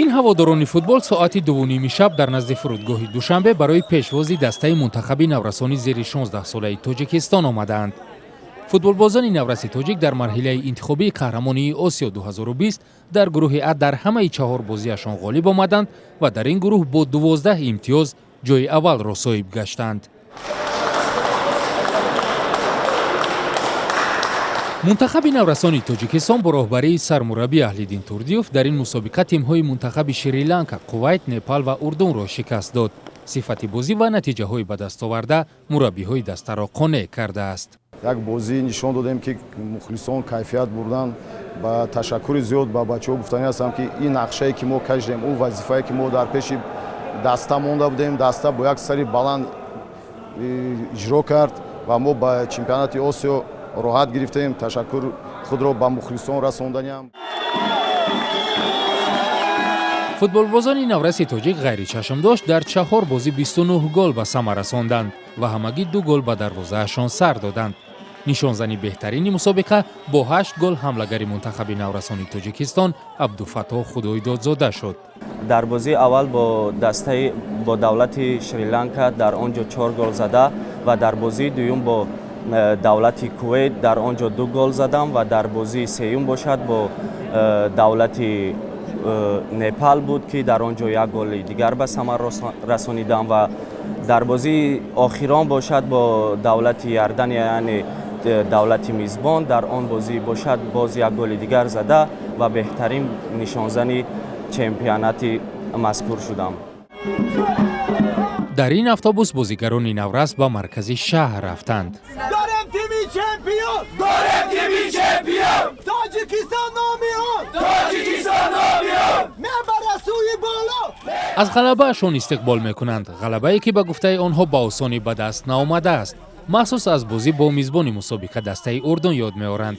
Ин ҳаводорони футбол соати 2:30 шаб дар назди фурудгоҳи Душанбе барои пешвози дастаи мунтахаби наврасони зери 16-солаи Тоҷикистон омадаанд. Футболбозони навраси тоҷик дар марҳилаи интихобии қаҳрамонии Осиё 2020 дар гурӯҳи А дар ҳамаи чаҳор бозиашон ғолиб омаданд ва дар ин гурӯҳ бо 12 имтиёз ҷои аввалро соҳиб гаштанд. Мунтахаби наврасони Тоҷикистон бо роҳбарии сармураббӣ Аҳлиддин Турдиёв дар ин мусобиқа тимҳои мунтахаби Шри-Ланка, Кувайт, Непал ва Урдунро шикаст дод. Сифати бозӣ ва натиҷаҳои ба дастоварда мураббиҳои дастаро қонеъ кардааст. Як бозӣ нишон додем, ки мухлисон кайфият бурданд. Ба ташаккури зиёд ба бачаҳо гуфтанӣ ҳастам, ки ин нақшае, ки мо кашидем, ӯ вазифае, ки мо дар пеши даста монда будем, даста бо як сари баланд иҷро кард ва мо ба чемпионати Осиё роҳат гирифтем. Ташаккур худро ба мухлисон расонданиам. Футболбозони навраси тоҷик ғайричашмдошт дар чаҳор бозӣ 29 гол ба самар расонданд ва ҳамагӣ 2 гол ба дарвозаашон сар доданд. Нишонзани беҳтарини мусобиқа бо 8 гол ҳамлагари мунтахаби наврасони Тоҷикистон Абдуфаттоҳ Худойдодзода шуд. Дар бозии аввал бо дастаи бо давлати Шри-Ланка дар он ҷо 4 гол зада ва дар бозии дуюм бо давлати Кувейт дар он ҷо 2 гол задам ва дар бозии сеюм бошад бо давлати Непал буд, ки дар он ҷо як голи дигар ба самар расонидам ва дар бозии охирон бошад бо давлати Иордания, яъне давлати мизбон, дар он бозӣ бошад боз як голи дигар зада ва беҳтарин нишонзани чемпионати мазкур шудам. Дар ин автобус бозигарони наврас ба маркази шаҳр рафтанд. Дорем тими чемпион! Дорем тими чемпион! Тоҷикистон номи он! Тоҷикистон номи он! Мебарад сӯи боло! Аз ғалабаашон истиқбол мекунанд, ғалабае, ки ба гуфтаи онҳо ба осонӣ ба даст наомадааст. Махсус аз бозӣ бо мизбони мусобиқа дастаи Урдун ёд меоранд.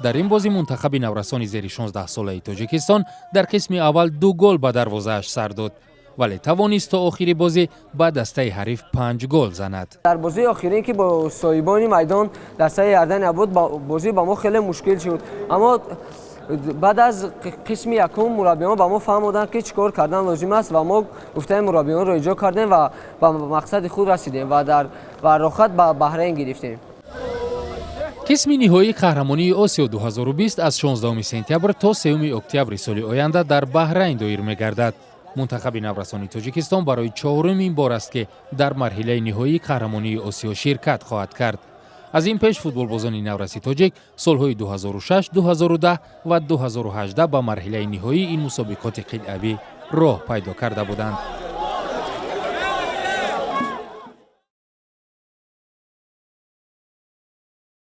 Дар ин бозӣ мунтахаби наврасони зери 16-солаи Тоҷикистон дар қисми аввал 2 гол ба дарвозааш сар дод, вале тавонист то охири бозӣ ба дастаи ҳариф 5 гол занад. Дар бозии охирин, ки бо соҳибони майдон дастаи Иордания буд, бозӣ ба мо хеле мушкил шуд, аммо баъд аз қисми якум мураббиён ба мо фаҳмоданд, ки чӣ кор кардан лозим аст, ва мо гуфтаи мураббиёнро иҷро кардем ва ба мақсади худ расидем ва дар ва роҳат ба Баҳрейн гирифтем. Қисми ниҳоии қаҳрамонии Осиё 2020 аз 16 сентябр то 3 октябри соли оянда дар Баҳрайн доир мегардад. Мунтахаби наврасони Тоҷикистон барои чорумин бор аст, ки дар марҳилаи ниҳоии қаҳрамонии Осиё ширкат хоҳад кард. Аз ин пеш футболбозони навраси тоҷик солҳои 2006, 2010 ва 2018 ба марҳилаи ниҳоии ин мусобиқоти қитъавӣ роҳ пайдо карда буданд.